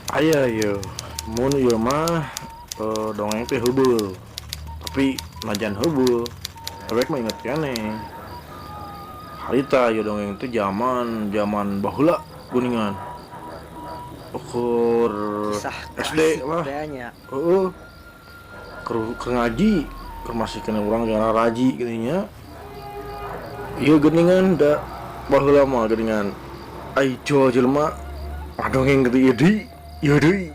Aya ieu. Mun ieu mah dongeng teh heubeul. Tapi najan heubeul, awek mah inget keneh. Harita ieu dongeng teh zaman zaman baheula geuningan. Ukur Kisah SD klasik lah. Teh nya. Heeh. Keur keur ngaji, keur masih keneh urang jangan raji geuning nya. Ieu geuningan da baheula mah geuningan ai jual jelema ngadongeng gitu ieu deui, ieu deui.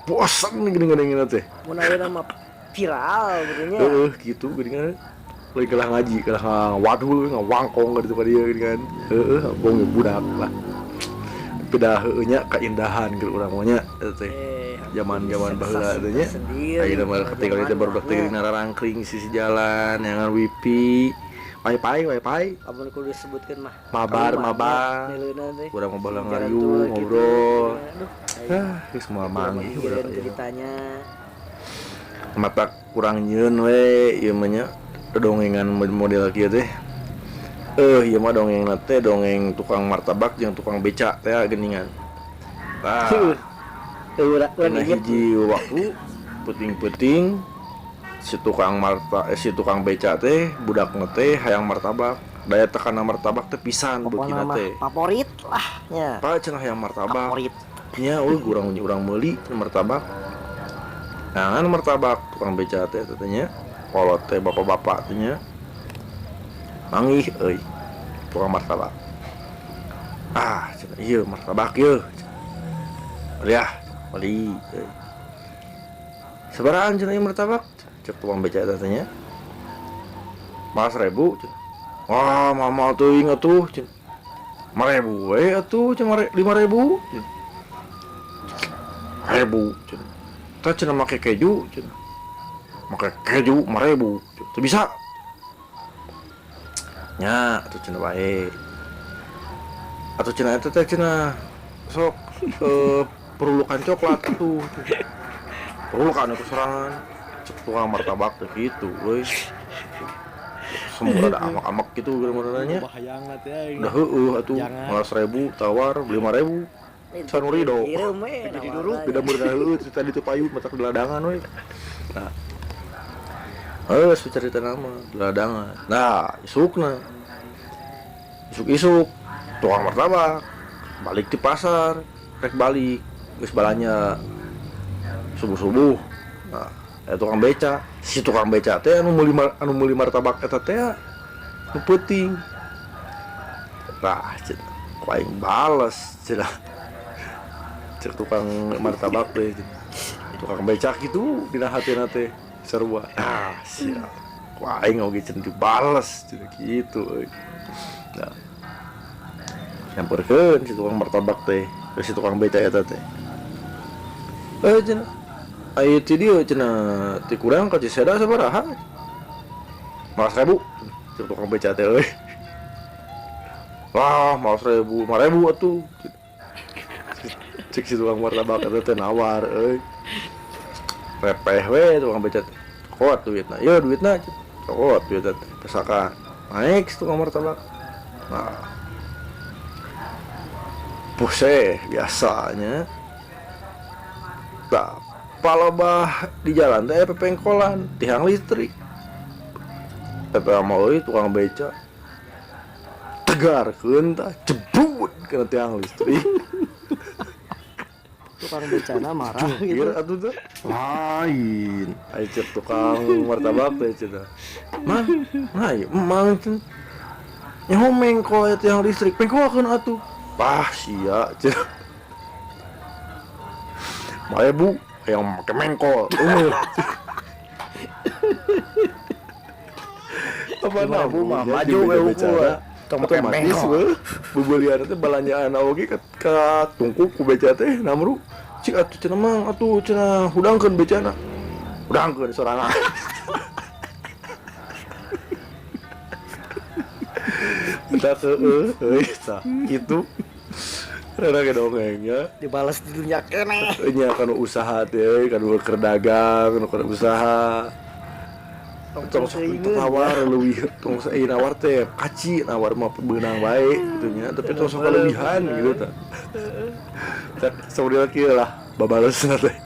Bosen geuning ngadongengna teh. Mun ayeuna mah viral gitu nya. Heeh, gitu geuningan. Lagi kalah ngaji, kalah ngawadul, ngawangkong ka ditu ka dieu geuningan. Heeh, bong budak lah. Tapi da heueuh nya kaindahan keur urang mah nya eta teh. Zaman-zaman baheula teh nya. Ayeuna mah ketinggalan teh barudak teh geuning nararangkring sisi jalan, neangan wifi, wifi, wifi. Amun kudu disebutkeun mah. Mabar, Kamu mah mabar. nya, teh. Urang mah baheula Jalan ngariung, tua gitu. ngobrol. Aduh, Ah, geus moal manggih budak pikiran ayeuna. Ceritanya. Mata kurang nyieun we ieu mah nya dongengan model kieu teh. Ieu mah dongengna teh dongeng tukang martabak jeung tukang beca teh geuningan. Tah, Urang urang dina inget. Hiji waktu peuting-peuting si tukang marta eh, si tukang beca teh budakna teh hayang martabak. Daya tekana martabak teh pisan Pokona beukina mah teh. Favorit lah nya. Pa cenah hayang martabak. Favorit. Nya euy urang urang meuli martabak. Nah, kan martabak tukang beca teh teh nya. Kolot teh bapak-bapak teh nya. Manggih euy tukang martabak. Ah, cenah ieu martabak ieu. Beli ah, beli euy. Sabarahaan cenah ieu martabak? Cek tukang beca teh nya. 15.000 cenah. Wah, mama teuing atuh cenah. 5.000 we atuh cenah, 5.000 cenah. Ribu cenah. Tah cenah make keju cenah. Make keju 5.000. Teu bisa. Nya atuh cenah bae. Atuh cenah eta teh cenah sok perulukan coklat tuh. Perulukan itu sorangan. Cek tukang martabak teh kitu euy. Semua ada amak-amak gitu gara nya. Bahayang teh. Udah heueuh atuh, Jangan. 15.000 tawar 5.000. Sanu ridho. Ireum we. Jadi duruk. Beda beurang heueuh tadi teu payu matak di ladangan we. Nah. Heuh, cerita nama di ladangan. Nah, isukna. Isuk-isuk tukang martabak balik di pasar, rek balik geus balanja subuh-subuh. Nah, tukang beca, si tukang beca teh anu meuli martabak eta teh nu peuting. Tah, cenah, ku aing bales cenah. Cek tukang martabak teh cenah. Tukang becak gitu dina hatina teh sarua. Ah, siap. Ku aing oge cenah dibales cenah kitu euy. Nah. Nyamperkeun si tukang martabak teh, ke si tukang beca eta teh. Eh cenah, aya ti dieu cenah ti kurang ka Ciseda sabaraha? 15.000. Cek tukang beca teh euy. Wah, 15.000, 5.000 atuh. Cek si tukang martabak eta teh nawar euy. Repeh we tukang beca teh. Cokot duitna. Ieu duitna. Cokot duitna teh. Pesakan. Naik si tukang martabak. Nah. Puseh biasanya. Nah, palebah di jalan teh aya pepengkolan tiang listrik. Eta mah euy tukang beca. Tegarkeun tah jebut kana tiang listrik. Tukang becana marah Jungkir gitu. Atuh teh. Lain. Ai cek tukang martabak teh cenah. Mah, nah ieu emang cenah. Nyaho mengkol aya tiang listrik, pengkolkeun atuh. Pah sia cenah. 5.000 hayang make mengkol. Eueuh. Apa 5.000 mah namanya maju we bicara. ukur. Tong make Otomatis mengkol. we bebelian teh balanjaan oge ka tungku ku beca teh namru. Cik atuh cenah mang atuh cenah hudangkeun becana. Hudangkeun sorangan. Entah heueuh euy tah kitu. Rada ge dongengnya. Dibalas di dunia keneh. Nya kanu usaha teh euy, kanu keur dagang, kanu keur usaha. Tong sok tawar leuwih tong sok nawar teh kaci nawar mah beunang bae gitu nya, tapi tong sok kalebihan gitu tah. Tak saudara kieu lah. Babalesna teh.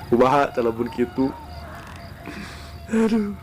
Kumaha lamun kitu. Aduh.